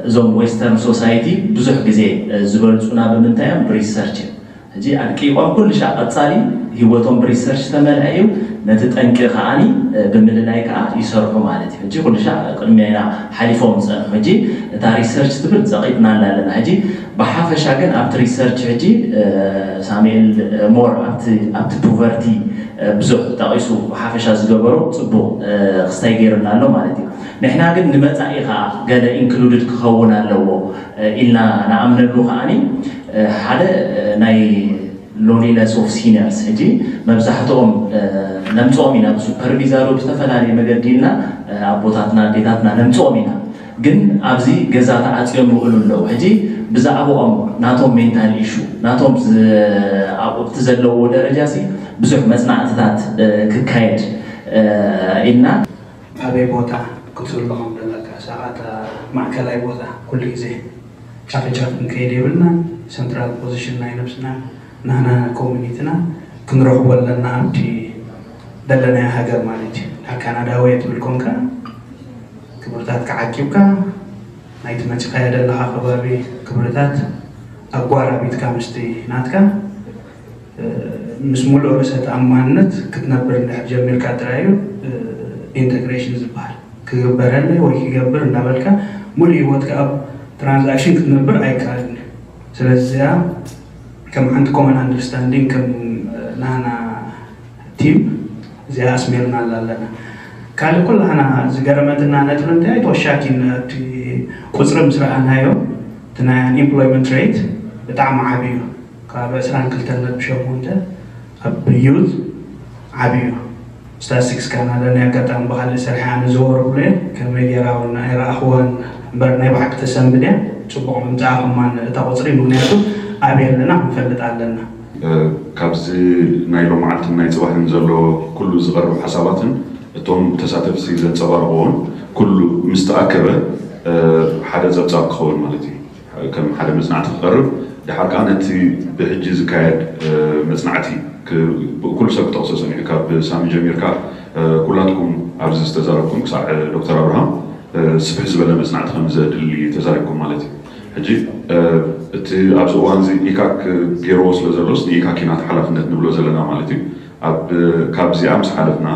እዞም ዌስተርን ሶሳይቲ ብዙሕ ግዜ ዝበልፁና ብምንታይ እዮም? ብሪሰርች እዮም። ሕጂ ኣድቂቖም ኩሉ ሻዕ ቀፃሊ ህይወቶም ብሪሰርች ዝተመልአ እዩ። ነቲ ጠንቂ ከዓኒ ብምልላይ ከዓ ይሰርሑ ማለት እዩ። ሕጂ ኩሉ ሻዕ ቅድሚያ ኢና ሓሊፎም ዝፀንሑ። ሕጂ እታ ሪሰርች ትብል ፀቂጥናላ ኣለና። ሕጂ ብሓፈሻ ግን ኣብቲ ሪሰርች ሕጂ ሳሙኤል ሞር ኣብቲ ፖቨርቲ ብዙሕ ጠቒሱ ብሓፈሻ ዝገበሮ ፅቡቕ ክስታይ ገይሩና ኣሎ ማለት እዩ። ንሕና ግን ንመፃኢ ከዓ ገለ ኢንክሉድድ ክኸውን ኣለዎ ኢልና ንኣምነሉ ከዓኒ ሓደ ናይ ሎኒነስ ኦፍ ሲነርስ ሕጂ መብዛሕትኦም ነምፅኦም ኢና ብሱፐርቪዛዶ ብዝተፈላለየ መገዲ ኢልና ኣቦታትና ኣዴታትና ነምፅኦም ኢና። ግን ኣብዚ ገዛ ተዓፅዮም ይውዕሉ ኣለዉ። ሕጂ ብዛዕባኦም ናቶም ሜንታል ኢሹ ናቶም ኣብቲ ዘለዎ ደረጃ ሲ ብዙሕ መፅናዕትታት ክካየድ ኢልና ኣበይ ቦታ ክትህሉ ከም ዘለካ ሳቓታ ማእከላይ ቦታ ኩሉ ግዜ ጫፍ ጫፍ ክንከይድ የብልና። ሰንትራል ፖዚሽን ናይ ነብስና ናህና ኮሚኒቲና ክንረኽቦ ኣለና ኣብቲ ዘለናዮ ሃገር ማለት እዩ። ካብ ካናዳዊ እየ ትብል ኮንካ ክብርታትካ ዓቂብካ ናይቲ መፂኻዮ ዘለኻ ከባቢ ክብርታት ኣጓራቢትካ ምስቲ ናትካ ምስ ሙሉእ ርእሰ ተኣማንነት ክትነብር እንድሕር ጀሚርካ ጥራይ እዩ ኢንተግሬሽን ዝበሃል። ክግበረለይ ወይ ክገብር እንዳበልካ ሙሉእ ህይወትካ ኣብ ትራንዛክሽን ክትነብር ኣይከኣልን እዩ። ስለዚ እዚኣ ከም ሓንቲ ኮመን ኣንደርስታንዲንግ ከም ናና ቲም እዚኣ ኣስሚርናላ ኣለና። ካልእ ኩላህና ዝገረመትና ነጥቢ እንታይ ተወሻኪን እቲ ቁፅሪ ምስ ረኣናዮ እቲ ናይ ኣንኤምፕሎይመንት ሬት ብጣዕሚ ዓብዩ ካብ ዕስራን ክልተን ነጥቢ ሸሞንተ ኣብ ዩዝ ዓብዩ ስታስቲክስ ካናዳ ናይ ኣጋጣሚ ብካልእ ስርሐ ኣነ ዝወረኩ እየ ከመይ ገይራ እውን ኣይረኣኽዋን እምበር ናይ ብሓቂ ተሰንብድ እያ። ፅቡቕ ምምፃኣ ከማን እታ ቁፅሪ ምክንያቱ ኣበይ ኣለና ክንፈልጥ ኣለና። ካብዚ ናይ ሎመዓልትን ናይ ፅባሕን ዘሎ ኩሉ ዝቐርብ ሓሳባትን እቶም ተሳተፍቲ ዘንፀባርቕዎን ኩሉ ምስ ተኣከበ ሓደ ፀብፃብ ክኸውን ማለት እዩ። ከም ሓደ መፅናዕቲ ክቐርብ ድሓር ከዓ ነቲ ብሕጂ ዝካየድ መፅናዕቲ ኩሉ ሰብ ክጠቕሶ ሰሚዑ ካብ ሳሚ ጀሚርካ ኩላትኩም ኣብዚ ዝተዛረብኩም ክሳዕ ዶክተር ኣብርሃም ስፍሕ ዝበለ መፅናዕቲ ከም ዘድሊ ተዛሪብኩም ማለት እዩ። ሕጂ እቲ ኣብዚ እዋን እዚ ኢካክ ገይርዎ ስለ ዘሎስ ንኢካክ ኢና ሓላፍነት ንብሎ ዘለና ማለት እዩ። ኣብ ካብዚኣ ምስ ሓለፍና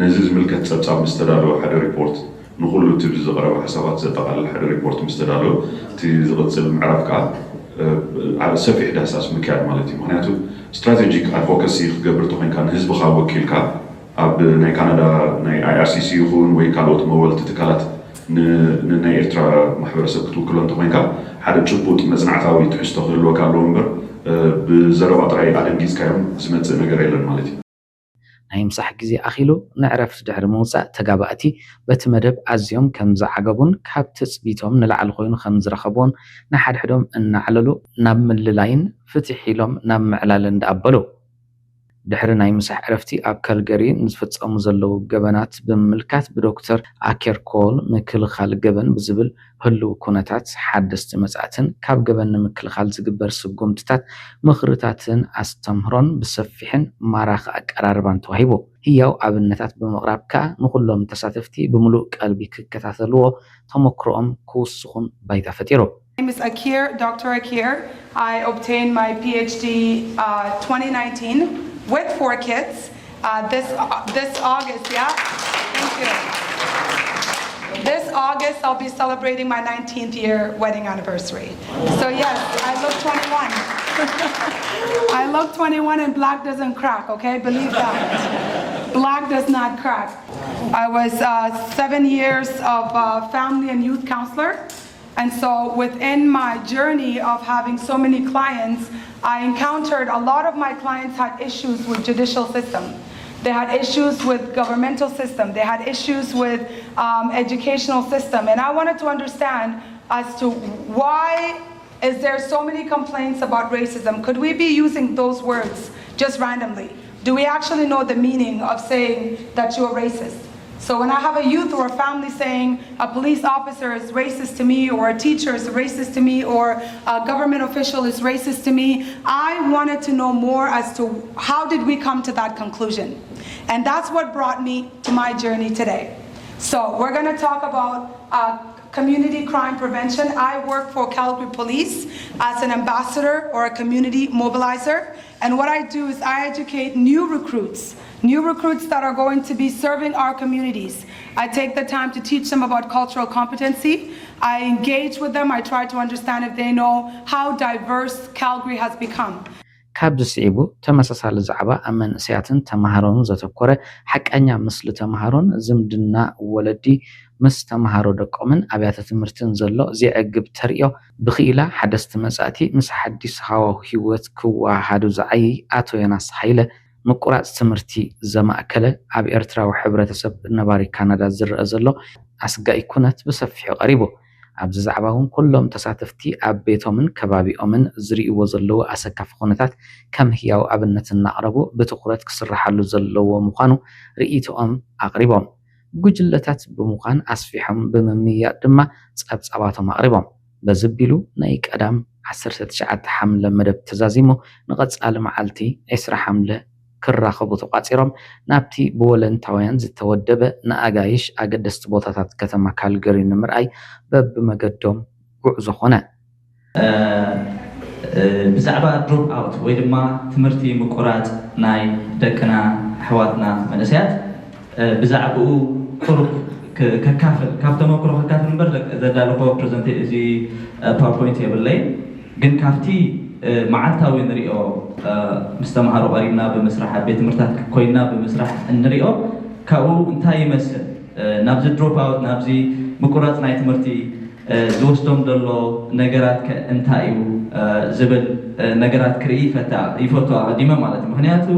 ነዚ ዝምልከት ፀብፃብ ምስ ተዳለወ ሓደ ሪፖርት ንኹሉ እቲ ዝቐረበ ሓሳባት ዘጠቓልል ሓደ ሪፖርት ምስ ተዳለወ እቲ ዝቕፅል ምዕራፍ ከዓ ሰፊሕ ዳህሳስ ምክያድ ማለት እዩ። ምክንያቱ ስትራቴጂክ ኣድቮካሲ ክትገብር ተኮይንካ ንህዝብኻ ወኪልካ ኣብ ናይ ካናዳ ናይ ኣይኣርሲሲ ይኹን ወይ ካልኦት መወልቲ ትካላት ንናይ ኤርትራ ማሕበረሰብ ክትውክሎ እንተኮይንካ ሓደ ጭቡጥ መፅናዕታዊ ትሕዝቶ ክህልወካ ኣለዎ እምበር ብዘረባ ጥራይ ኣደንጊፅካዮም ዝመፅእ ነገር የለን ማለት እዩ። ናይ ምሳሕ ግዜ ኣኺሉ ንዕረፍቲ ድሕሪ ምውጻእ ተጋባእቲ በቲ መደብ ኣዝዮም ከም ዝዓገቡን ካብ ትጽቢቶም ንላዕሊ ኮይኑ ከም ዝረኸብዎን ንሓድሕዶም እናዕለሉ ናብ ምልላይን ፍትሕ ኢሎም ናብ ምዕላልን ደኣበሉ። ድሕሪ ናይ ምሳሕ ዕረፍቲ ኣብ ካልገሪ ንዝፍጸሙ ዘለዉ ገበናት ብምምልካት ብዶክተር ኣኬር ኮል ምክልኻል ገበን ብዝብል ህሉው ኩነታት ሓደስቲ መጻእትን ካብ ገበን ንምክልኻል ዝግበር ስጉምትታት ምኽርታትን ኣስተምህሮን ብሰፊሕን ማራኺ ኣቀራርባን ተዋሂቡ። ህያው ኣብነታት ብምቕራብ ከኣ ንኹሎም ተሳተፍቲ ብምሉእ ቀልቢ ክከታተልዎ ተመክሮኦም ክውስኹን ባይታ ፈጢሩ። My name is Akir, Doctor Akir. I obtained my PhD uh, twenty nineteen with four kids. Uh, this uh, this August, yeah. Thank you. This August, I'll be celebrating my nineteenth year wedding anniversary. So yes, I look twenty-one. I look twenty-one, and black doesn't crack. Okay, believe that. Black does not crack. I was uh, seven years of uh, family and youth counselor. And so within my journey of having so many clients, I encountered a lot of my clients had issues with judicial system. They had issues with governmental system. They had issues with um, educational system. And I wanted to understand as to why is there so many complaints about racism? Could we be using those words just randomly? Do we actually know the meaning of saying that you're racist? So when I have a youth or a family saying a police officer is racist to me, or a teacher is racist to me, or a government official is racist to me, I wanted to know more as to how did we come to that conclusion. And that's what brought me to my journey today. So we're going to talk about uh, community crime prevention. I work for Calgary Police as an ambassador or a community mobilizer. And what I do is I educate new recruits, new recruits that are going to be serving our communities. I take the time to teach them about cultural competency. I engage with them. I try to understand if they know how diverse Calgary has become. ካብዚ ስዒቡ ተመሳሳሊ ዛዕባ ኣብ መንእሰያትን ተምሃሮን ዘተኮረ ሓቀኛ ምስሊ ተምሃሮን ዝምድና ወለዲ ምስ ተምሃሮ ደቆምን ኣብያተ ትምህርትን ዘሎ ዜዕግብ ተርእዮ ብኽኢላ ሓደስቲ መጻእቲ ምስ ሓዲስ ሃዋሁ ህይወት ክወሃሃዱ ዝዓይይ ኣቶ ዮናስ ሃይለ ምቁራጽ ትምህርቲ ዘማእከለ ኣብ ኤርትራዊ ሕብረተሰብ ነባሪ ካናዳ ዝረኣ ዘሎ ኣስጋኢ ኩነት ብሰፊሑ ቀሪቡ። ኣብዚ ዛዕባ እውን ኩሎም ተሳተፍቲ ኣብ ቤቶምን ከባቢኦምን ዝርእይዎ ዘለዉ ኣሰካፊ ኩነታት ከም ህያው ኣብነት እናቕረቡ ብትኹረት ክስርሓሉ ዘለዎ ምዃኑ ርእይቶኦም ኣቕሪቦም። ጉጅለታት ብምዃን ኣስፊሖም ብምምይያጥ ድማ ጸብጻባቶም ኣቕሪቦም። በዚ ቢሉ ናይ ቀዳም ዓሰርተ ትሽዓተ ሓምለ መደብ ተዛዚሙ ንቐጻሊ መዓልቲ ዕስራ ሓምለ ክራኸቡ ተቋጺሮም ናብቲ ብወለንታውያን ዝተወደበ ንኣጋይሽ ኣገደስቲ ቦታታት ከተማ ካልገሪ ንምርኣይ በብመገዶም ጉዕዞ ኾነ። ብዛዕባ ድሮፕ ኣውት ወይ ድማ ትምህርቲ ምቁራፅ ናይ ደቅና ኣሕዋትና መንእሰያት ብዛዕባኡ ቁሩብ ከካፍል ካብ ተመክሮ ከካፍል እምበር ዘዳለኮ ፕሬዘንት እዚ ፓወርፖይንት የብለይ ግን ካብቲ መዓልታዊ ንሪኦ ምስ ተምሃሮ ቀሪብና ብምስራሕ ኣብ ቤት ትምህርትታት ኮይንና ብምስራሕ እንሪኦ ካብኡ እንታይ ይመስል ናብዚ ድሮፕ ኣውት ናብዚ ምቁራፅ ናይ ትምህርቲ ዝወስዶም ዘሎ ነገራት ከ እንታይ እዩ ዝብል ነገራት ክርኢ ይፈቱ ኣቐዲመ ማለት እዩ ምክንያቱ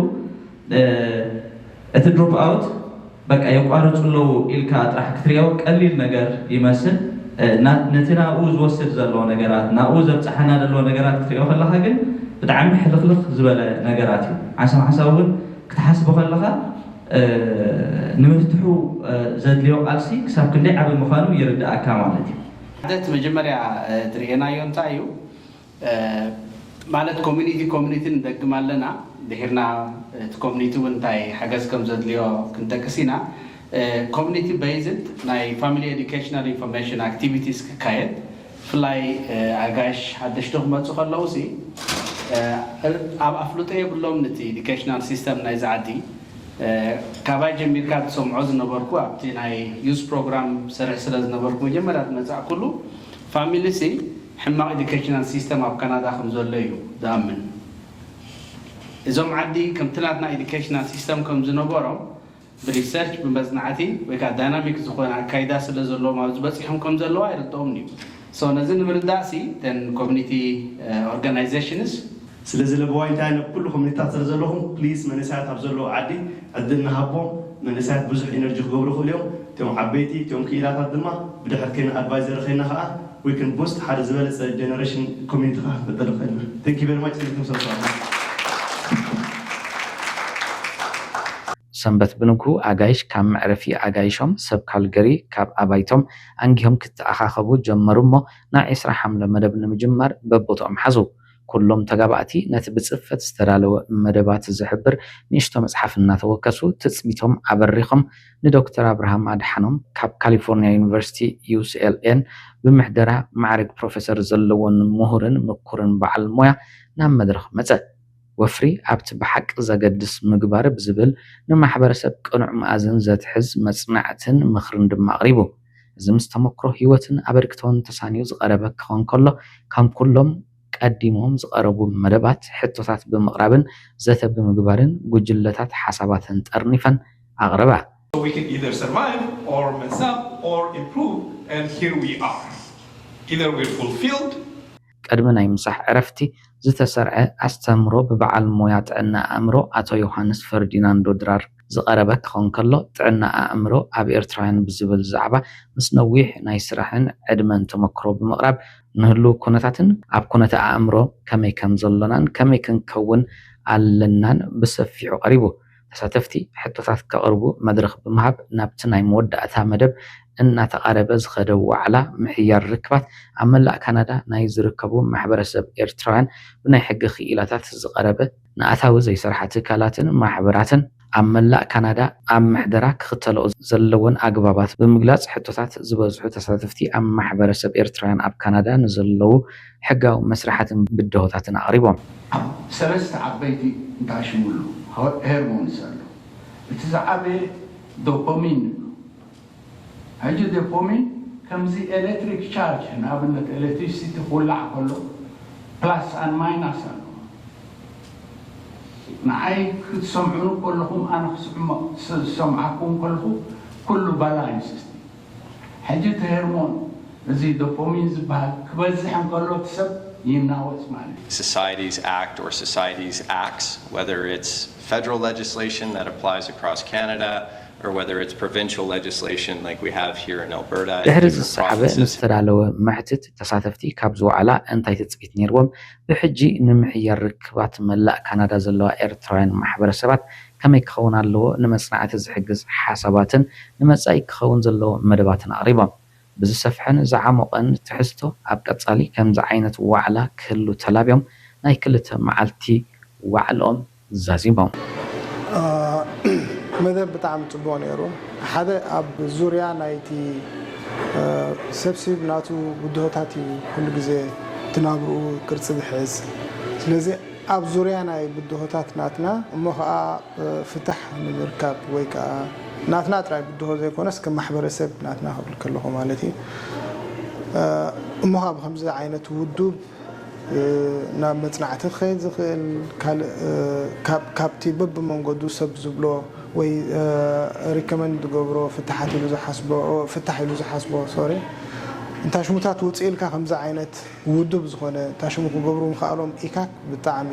እቲ ድሮፕ ኣውት በቃ የቋርፁ ኣለዉ ኢልካ ጥራሕ ክትሪኦ ቀሊል ነገር ይመስል ነቲ ናብኡ ዝወስድ ዘሎ ነገራት ናብኡ ዘብፅሓና ዘሎ ነገራት ክትሪኦ ከለካ ግን ብጣዕሚ ሕልክልክ ዝበለ ነገራት እዩ ሓንሳብ ሓንሳብ እውን ክትሓስቦ ከለካ ንምፍትሑ ዘድልዮ ቃልሲ ክሳብ ክንደይ ዓቢ ምኳኑ ይርድኣካ ማለት እዩ ሓደ እቲ መጀመርያ ትርእየናዮ እንታይ እዩ ማለት community community ንደግም ኣለና ድሒርና እቲ community እውን እንታይ ሓገዝ ከም ዘድልዮ ክንጠቅስ ኢና community based ናይ family educational information activities ክካየድ ብፍላይ ኣጋይሽ ሓደሽቲ ክመፁ ከለዉ ሲ ኣብ ኣፍልጦ የብሎም ነቲ educational system ናይዚ ዓዲ ካባይ ጀሚርካ ዝሰምዖ ዝነበርኩ ኣብቲ ናይ youth program ሰርሕ ስለ ዝነበርኩ መጀመርያ ዝመፃእኩሉ family ሲ ሕማቕ educational system ኣብ ካናዳ ከም ዘሎ እዩ ዝኣምን እዞም ዓዲ ከምቲ ናትና educational system ከም ዝነበሮም ብሪሰርች ብመፅናዕቲ ወይ ከዓ dynamic ዝኾነ ኣካይዳ ስለ ዘለዎም ኣብዚ በፂሖም ከም ዘለዉ ኣይርድኦምን እዩ so ነዚ ንምርዳእ ሲ ተን community organizations ስለዚ ለበዋይ እንታይ ናብ ኩሉ ኮሚኒታት ስለ ዘለኹም ፕሊስ መንእሰያት ኣብ ዘለዉ ዓዲ ዕድል ንሃቦም መንእሰያት ብዙሕ ኢነርጂ ክገብሩ ይኽእሉ እዮም እቶም ዓበይቲ እቶም ክኢላታት ድማ ብድሕር ከይና ኣድቫይዘር ከይና ከዓ we can boost ሓደ ዝበለፀ ጀነሬሽን ኮሚኒቲ ከዓ ክንፈጥር ንኽእል ኢና thank you very much ትምህርትኩም ሰብስባ ሰንበት ብንግሁ ኣጋይሽ ካብ መዕረፊ ኣጋይሾም ሰብ ካልገሪ ካብ ኣባይቶም ኣንጊሆም ክተኣኻኸቡ ጀመሩ እሞ ናብ ዕስራ ሓምለ መደብ ንምጅማር በቦትኦም ሓዙ። ኩሎም ተጋባእቲ ነቲ ብጽፈት ዝተዳለወ መደባት ዝሕብር ንእሽቶ መጽሓፍ እናተወከሱ ትጽቢቶም ኣበሪኾም ንዶክተር ኣብርሃም ኣድሓኖም ካብ ካሊፎርኒያ ዩኒቨርሲቲ ዩሲኤልኤን ብምሕደራ ማዕረግ ፕሮፌሰር ዘለዎን ምሁርን ምኩርን በዓል ሞያ ናብ መድረኽ መጸ። ወፍሪ ኣብቲ ብሓቂ ዘገድስ ምግባር ብዝብል ንማሕበረሰብ ቅኑዕ መኣዝን ዘትሕዝ መጽናዕትን ምኽርን ድማ ኣቕሪቡ። እዚ ምስ ተመክሮ ህይወትን ኣበርክቶን ተሳንዩ ዝቐረበ ክኾን ከሎ ከም ኩሎም ቀዲሞም ዝቐረቡ መደባት ሕቶታት ብምቕራብን ዘተ ብምግባርን ጉጅለታት ሓሳባተን ጠርኒፈን ኣቕረባ። So we can either survive or mess up or improve and here we are. Either we're fulfilled ቅድሚ ናይ ምሳሕ ዕረፍቲ ዝተሰርዐ ኣስተምህሮ ብበዓል ሞያ ጥዕና ኣእምሮ ኣቶ ዮሃንስ ፈርዲናንዶ ድራር ዝቐረበ ክኸውን ከሎ ጥዕና ኣእምሮ ኣብ ኤርትራውያን ብዝብል ዛዕባ ምስ ነዊሕ ናይ ስራሕን ዕድመን ተመክሮ ብምቕራብ ንህልው ኩነታትን ኣብ ኩነተ ኣእምሮ ከመይ ከም ዘሎናን ከመይ ክንከውን ኣለናን ብሰፊሑ ቀሪቡ። ተሳተፍቲ ሕቶታት ከቕርቡ መድረኽ ብምሃብ ናብቲ ናይ መወዳእታ መደብ እናተቓረበ ዝኸደ ዋዕላ ምሕያር ርክባት ኣብ መላእ ካናዳ ናይ ዝርከቡ ማሕበረሰብ ኤርትራውያን ብናይ ሕጊ ክኢላታት ዝቐረበ ንኣታዊ ዘይሰርሓ ትካላትን ማሕበራትን ኣብ መላእ ካናዳ ኣብ ምሕደራ ክኽተልኦ ዘለወን ኣግባባት ብምግላጽ ሕቶታት ዝበዝሑ ተሳተፍቲ ኣብ ማሕበረሰብ ኤርትራውያን ኣብ ካናዳ ንዘለዉ ሕጋዊ መስርሓትን ብድሆታትን ኣቕሪቦም። ኣብ ሰለስተ ዓበይቲ እንታሽሙሉ ሆርሞንስ ኣሎ። እቲ ዝዓበየ ዶፓሚን እዩ። ሕጂ ዶፓሚን ከምዚ ኤሌክትሪክ ቻርጅ ንኣብነት ኤሌክትሪሲቲ ክውላዕ ከሎ ፕላስ ኣን ማይናስ ኣሎ። ንዓይ ክትሰምዑኒ ከለኹም ኣነ ክስዕሞ ዝሰምዓኩም ከለኹ ኩሉ ባላንስ እስቲ ሕጂ እቲ ሄርሞን እዚ ዶፓሚን ዝበሃል ክበዝሕ እንከሎ እቲ ሰብ ይናወፅ ማለት እዩ። Societies Act or Societies Acts, whether it's federal legislation that applies across Canada or whether it's provincial legislation like we have here in Alberta. ድሕሪ ዝሰዓበ ንዝተዳለወ መሕትት ተሳተፍቲ ካብዚ ዋዕላ እንታይ ትፅቢት ነይርዎም፣ ብሕጂ ንምሕያር ርክባት መላእ ካናዳ ዘለዋ ኤርትራውያን ማሕበረሰባት ከመይ ክኸውን ኣለዎ፣ ንመፅናዕቲ ዝሕግዝ ሓሳባትን ንመፃኢ ክኸውን ዘለዎ መደባትን ኣቕሪቦም። ብዝሰፍሐን ዝዓሞቐን ትሕዝቶ ኣብ ቀፃሊ ከምዚ ዓይነት ዋዕላ ክህሉ ተላብዮም ናይ ክልተ መዓልቲ ዋዕልኦም ዛዚሞም። መደብ ብጣዕሚ ፅቡቕ ነይሩ። ሓደ ኣብ ዙርያ ናይቲ ሰብሲብ ናቱ ብድሆታት እዩ ኩሉ ግዜ ትናብርኡ ቅርፂ ዝሕዝ። ስለዚ ኣብ ዙርያ ናይ ብድሆታት ናትና እሞ ከዓ ፍታሕ ንምርካብ ወይ ከዓ ናትና ጥራይ ብድሆ ዘይኮነስ ከም ማሕበረሰብ ናትና ክብል ከለኹ ማለት እዩ እሞ ከዓ ብከምዚ ዓይነት ውዱብ ናብ መፅናዕቲ ክኸይድ ዝኽእል ካልእ ካብቲ በብመንገዱ ሰብ ዝብሎ ወይ ሪኮመንድ ዝገብሮ ፍታሓት ኢሉ ዝሓስቦ ፍታሕ ኢሉ ዝሓስቦ ሶሪ እንታይ ሽሙታት ውፅእ ኢልካ ከምዚ ዓይነት ውዱብ ዝኾነ እንታይ ሽሙ ክገብሩ ምኽኣሎም ኢካክ ብጣዕሚ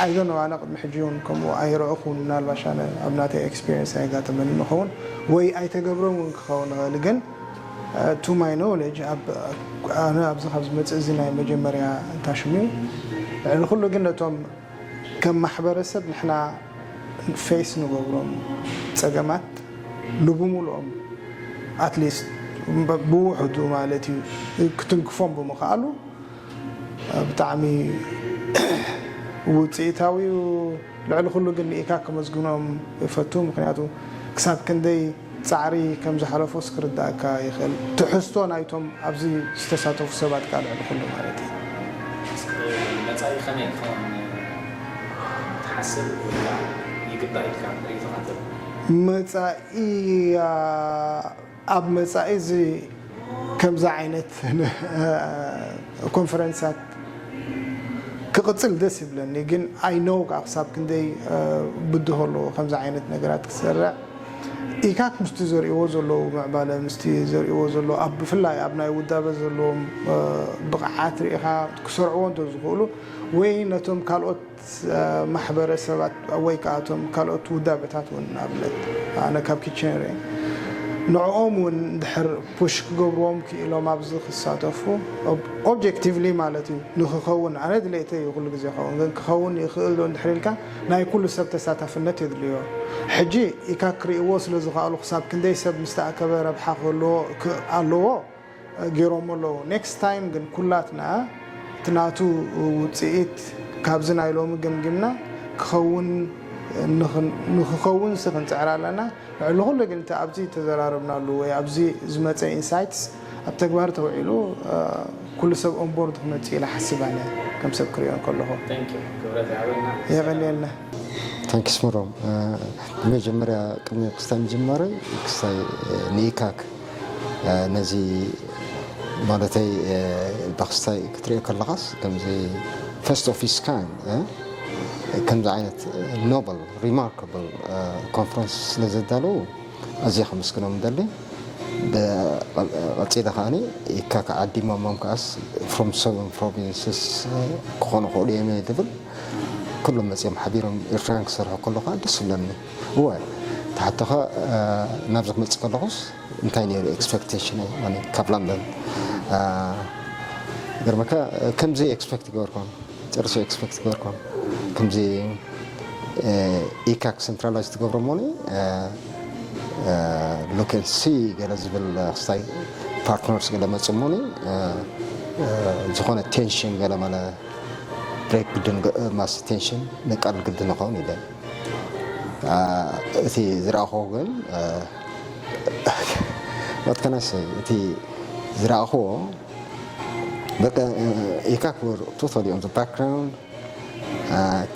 ኣይዞን ኣነ ቅድሚ ሕጂ እውን ከምኡ ኣይረእኹን ምናልባሽ ኣነ ኣብ ናተይ ኤክስፒሪንስ ኣይጋጠመኒ ንኸውን ወይ ኣይተገብሮም እውን ክኸውን ይኽእል ግን to my knowledge ኣነ ኣብዚ ካብ ዝመፅእ እዚ ናይ መጀመርያ እንታይ ሽሙ እዩ ልዕሊ ኩሉ ግን ነቶም ከም ማሕበረሰብ ንሕና ፌስ ንገብሮም ፀገማት ልብሙልኦም ኣትሊስት ብውሕዱ ማለት እዩ ክትንክፎም ብምኽኣሉ ብጣዕሚ ውፅኢታዊ እዩ ልዕሊ ኩሉ ግን ንኢካ ከመስግኖም እፈቱ ምክንያቱ ክሳብ ክንደይ ፃዕሪ ከም ዝሓለፎስ ክርዳእካ ይኽእል ትሕዝቶ ናይቶም ኣብዚ ዝተሳተፉ ሰባት ከዓ ልዕሊ ኩሉ ማለት እዩ መፃኢ ከመይ ክኸውን ትሓስብ ወይ ከዓ ይግባእ ኢልካ ርእይቶኻ ትህብ መፃኢ ኣብ መፃኢ እዚ ከምዚ ዓይነት ኮንፈረንሳት ክቕፅል ደስ ይብለኒ ግን I know ከዓ ክሳብ ክንደይ ብድሆ ኣለዎ ከምዚ ዓይነት ነገራት ክሰርዕ ኢካክ ምስቲ ዘርእዎ ዘለዉ ምዕባለ ምስቲ ዘርእዎ ዘሎ ኣብ ብፍላይ ኣብ ናይ ውዳበ ዘለዎም ብቕዓት ርኢኻ ክሰርዕዎ እንተዝኽእሉ ወይ ነቶም ካልኦት ማሕበረሰባት ወይ ከዓ እቶም ካልኦት ውዳበታት እውን ንኣብነት ኣነ ካብ ኪቸን ርእ ንዕኦም እውን እንድሕር ፑሽ ክገብርዎም ክኢሎም ኣብዚ ክሳተፉ ኦብጀክቲቭሊ ማለት እዩ ንክኸውን ኣነ ድሌተይ እዩ ኩሉ ግዜ ኸውን ግን ክኸውን ይኽእል ዶ እንድሕር ኢልካ ናይ ኩሉ ሰብ ተሳታፍነት የድልዮ ሕጂ ኢካ ክርእይዎ ስለ ዝኽኣሉ ክሳብ ክንደይ ሰብ ምስ ተኣከበ ረብሓ ክህልዎ ኣለዎ ገይሮሞ ኣለዉ next time ግን ኩላትና እቲ ናቱ ውፅኢት ካብዚ ናይ ሎሚ ገምጊምና ክኸውን ንክኸውን ሲ ክንፅዕር ኣለና ልዕሊ ኩሉ ግን እቲ ኣብዚ ተዘራረብናሉ ወይ ኣብዚ ዝመፀ insights ኣብ ተግባር ተውዒሉ ኩሉ ሰብ on board ክመፅእ ኢለ ሓስብ ኣነ ከም ሰብ ክሪኦ ከለኹ የቐንየልና ታንኪስ ምሮም ብመጀመርያ ቅድሚ ክስታይ ምጅማረይ ክስታይ ንኢካክ ነዚ ማለተይ ብክስታይ ክትሪኦ ከለኻስ ከምዚ first of its kind ከምዚ ዓይነት noble remarkable conference ስለ ዘዳለዉ ኣዝየ ከመስግኖም ደሊ ቀፂለ ከዓኒ ኢካ ከዓዲሞሞም ከዓስ from seven provinces ክኾኑ ክእሉ እዮም ዝብል ኩሎም መፂኦም ሓቢሮም ኤርትራውያን ክሰርሑ ከሎ ከዓ ደስ ይብለኒ እወ ተሓተኻ ናብዚ ክመፅእ ከለኹስ እንታይ ነይሩ expectation ካብ ላንደን ገርመካ ከምዚ expect ገበርኮም ጨርሶ expect ገበርኮም ከምዚ ኢካክ ሰንትራላይዝ ትገብሮ ሞኒ ሎኬል ሲ ገለ ዝብል ክስታይ ፓርትነርስ ገለ መጽእ ሞኒ ዝኾነ ቴንሽን ገለ መለ ብሬክ ግድን ማስ ቴንሽን ንቃል ግድን ንኸውን ኢለ እቲ ዝረኣኹ ግን ወትከናሰ እቲ ዝረኣኹዎ በቃ ኢካክ ወር ቶታሊ ኦን ባክግራውንድ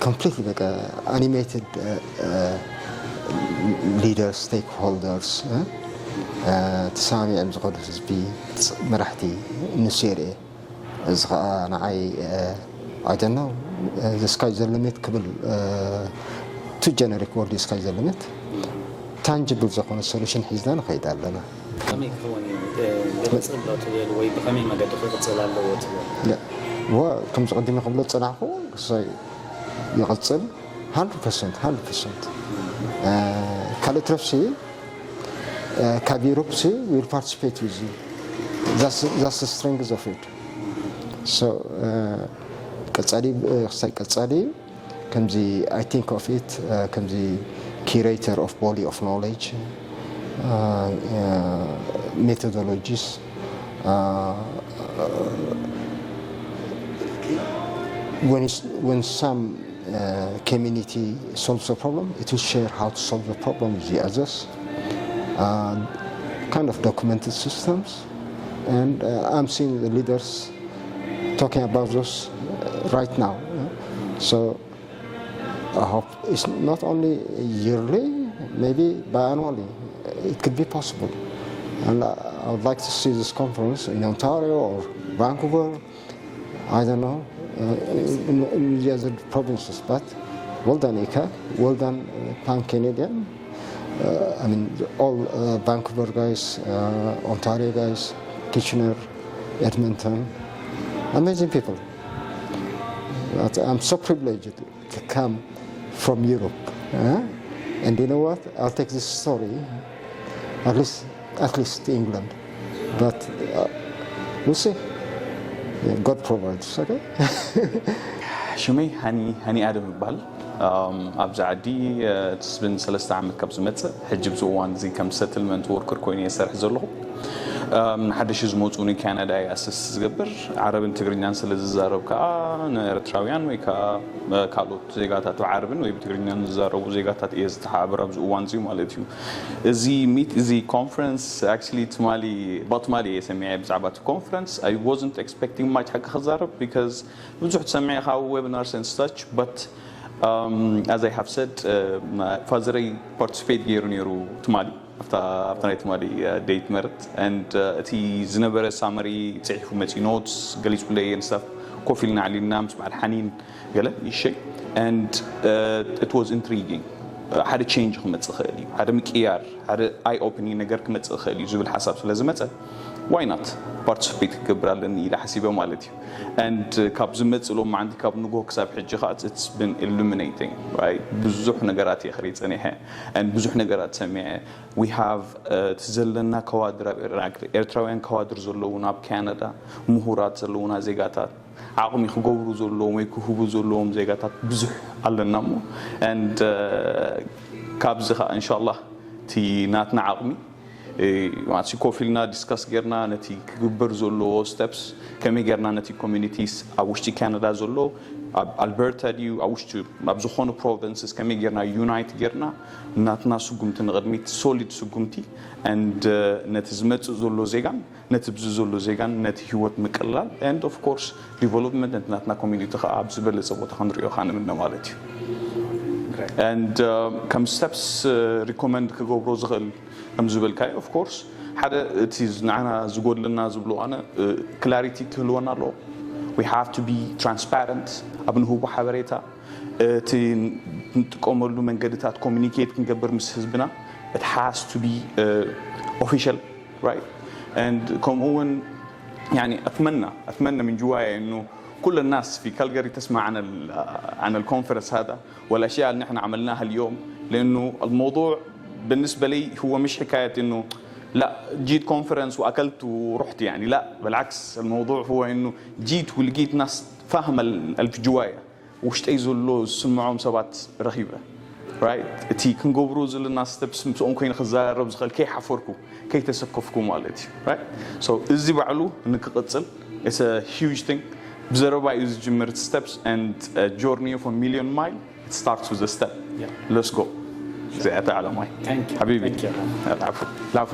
completely በቃ animated leaders stakeholders ተሰማሚዖም ዝኸዱ ህዝቢ መራሕቲ ንሱ የርኤ። እዚ ከዓ ንዓይ I don't know the sky is the limit ክብል to generic word sky is the limit ታንጅብል ዝኾነ ሶሉሽን ሒዝና ንኸይድ ኣለና። ከመይ ክኸውን እዩ ዝቕፅል ዶ ትብል ወይ ብኸመይ መገዲ ክቕፅል ኣለዎ ትብል? ዋ ከምዚ ቅድሚ ክብሎ ዝፅናሕኩ ክሳይ ይቕፅል hundred percent hundred percent ካልእ ትረፍሲ ካብ ዩሮፕ ሲ will participate with you that's the strength of it so ቀፃሊ ክሳይ ቀፃሊ ከምዚ I think of it ከምዚ curator of body of knowledge methodologies when when some uh, community solves a problem, it will share how to solve the problem with the others. Uh, kind of documented systems, and uh, I'm seeing the leaders talking about those uh, right now. So I hope it's not only yearly, maybe biannually. It could be possible. And I would like to see this conference in Ontario or Vancouver I don't know uh, in, in the other provinces, but well done, Ika. Well done, uh, Pan Canadian. Uh, I mean, all uh, Vancouver guys, uh, Ontario guys, Kitchener, Edmonton, amazing people. But I'm so privileged to come from Europe. Uh, and you know what? I'll take this story, at least, at least to England. But uh, we'll see. Yeah, God provides, okay? ሽመይ ሃኒ ሃኒ ኣደም ይበሃል። ኣብዚ ዓዲ ትስብን ሰለስተ ዓመት ካብ ዝመፅእ ሕጂ ብዚ እዋን እዚ ከም ሰትልመንት ወርከር ኮይኑ እየ ዝሰርሕ ዘለኹ። ንሓደሽ ዝመፁ ንካናዳ እየ ኣሰስ ዝገብር። ዓረብን ትግርኛን ስለ ዝዛረብ ከዓ ንኤርትራውያን ወይ ከዓ ካልኦት ዜጋታት ብዓረብን ወይ ብትግርኛን ዝዛረቡ ዜጋታት እየ ዝተሓባብር ኣብዚ እዋን እዚ ማለት እዩ። እዚ ሚት እዚ ኮንፈረንስ actually ትማሊ ብትማሊ እየ ሰሚዐ ብዛዕባ እቲ ኮንፈረንስ I wasn't expecting much ሓቂ ክዛረብ because ብዙሕ ትሰምዕ ካብ webinars and such but um, as I have said uh, ፋዘረይ participate ገይሩ ነይሩ ትማሊ ኣብታ ኣብታ ናይ ትማሊ date መረት and uh, እቲ ዝነበረ ሳመሪ ፅሒፉ መፂ notes ገሊፁለይ and stuff ኮፍ ኢልና ዓሊልና ምስ በዓል ሓኒን ገለ ይሸይ and uh, it was intriguing ሓደ change ክመፅእ ይኽእል እዩ ሓደ ምቅያር ሓደ eye opening ነገር ክመፅእ ይኽእል እዩ ዝብል ሓሳብ ስለ ዝመፀ why not participate ክገብር ኣለኒ ኢለ ሓሲበ ማለት እዩ and uh, ካብ ዝመፅእ ሎም መዓንቲ ካብ ንጎ ክሳብ ሕጂ ከዓ it's been illuminating right ብዙሕ ነገራት እየ ክርኢ ፀኒሐ and ብዙሕ ነገራት ሰሚዐ we have uh, እቲ ዘለና ከዋድር ኣብ ኤርትራውያን ከዋድር ዘለዉና ኣብ ካናዳ ምሁራት ዘለዉና ዜጋታት ዓቕሚ ክገብሩ ዘለዎም ወይ ክህቡ ዘለዎም ዜጋታት ብዙሕ ኣለና እሞ and ካብዚ ከዓ እንሻላ እቲ ናትና ዓቕሚ ማለት ኮፍ ኢልና ዲስካስ ጌርና ነቲ ክግበር ዘለዎ steps ከመይ ጌርና ነቲ communities ኣብ ውሽጢ ካናዳ ዘሎ ኣብ ኣልበርታ ድዩ ኣብ ውሽጢ ኣብ ዝኾኑ provinces ከመይ ጌርና unite ጌርና ናትና ስጉምቲ ንቕድሚት solid ስጉምቲ and ነቲ ዝመፅእ ዘሎ ዜጋን ነቲ ብዚ ዘሎ ዜጋን ነቲ ህይወት ምቅላል and of course development ነቲ ናትና community ከዓ ኣብ ዝበለፀ ቦታ ክንሪኦ ከዓ ንምነ ማለት እዩ and ከም steps recommend ክገብሮ ዝኽእል ከም ዝበልካዮ of course ሓደ እቲ ንዓና ዝጎድለና ዝብሎ ኣነ clarity ክህልወና ኣለዎ we have to be transparent ኣብ ንህቦ ሓበሬታ እቲ ንጥቀመሉ መንገድታት communicate ክንገብር ምስ ህዝብና it has to be official right and ከምኡ እውን يعني اتمنى اتمنى من جوايا انه كل الناس في كالجاري تسمع عن عن الكونفرنس هذا والاشياء اللي نحن عملناها اليوم لانه الموضوع بالنسبه لي هو مش حكايه انه لا جيت كونفرنس واكلت ورحت يعني لا بالعكس الموضوع هو انه جيت ولقيت ناس فاهمه الف جوايا ውሽጠይ ዘሎ ዝስምዖም ሰባት ረኺበ። Right? እቲ ክንገብሮ ዘለና steps ምስኦም ኮይነ ክዘራረብ ዝኽእል ከይሓፈርኩ ከይተሰከፍኩ ማለት እዩ። Right? So እዚ ባዕሉ ንክቕጽል it's a huge thing። ብዘረባ እዩ ዝጅምር። Steps and journey of a million mile, it starts with a step. Let's go። እዚኣ እታ ዓላማይ። ሓቢቢ። ላፎ።